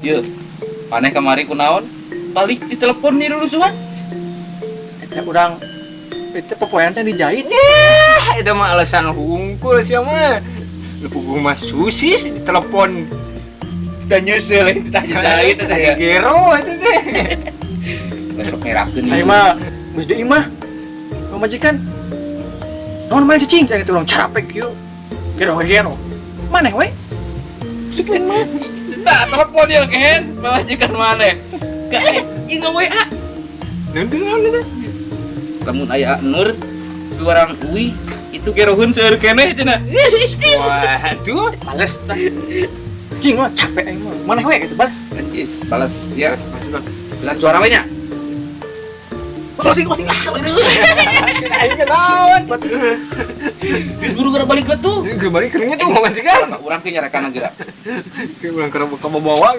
Yeuh. Maneh kamari kunaon? Balik di telepon nih rusuhan. Eta urang itu popoean teh dijahit. Ya, itu mah alasan hungkul sia mah. Lu puguh mah susis di telepon. Kita nyesel kita jahit teh ya. Gero itu teh. Besok ngerakeun. Ayo mah geus deui mah. Pamajikan. Naon maneh cicing cai urang capek kieu. Gero gero. Maneh we? Cicing mah. Nah, telepon ya kan, pamajikan maneh. Ka jeung WA. Nanti naon itu? Lamun aya Nur urang uih itu gerohun seueur keneh cenah. Waduh. Bales tah. Cing mah capek aing mah. Maneh we gitu balas. Anjis, balas ya. Balas, balas. Pesan suara we nya. Closing closing ah. Aing naon? Geus buru geura balik letuh. Ini balik keringnya tuh pamajikan. Urang teh nyarekan geura. Urang keur bawa.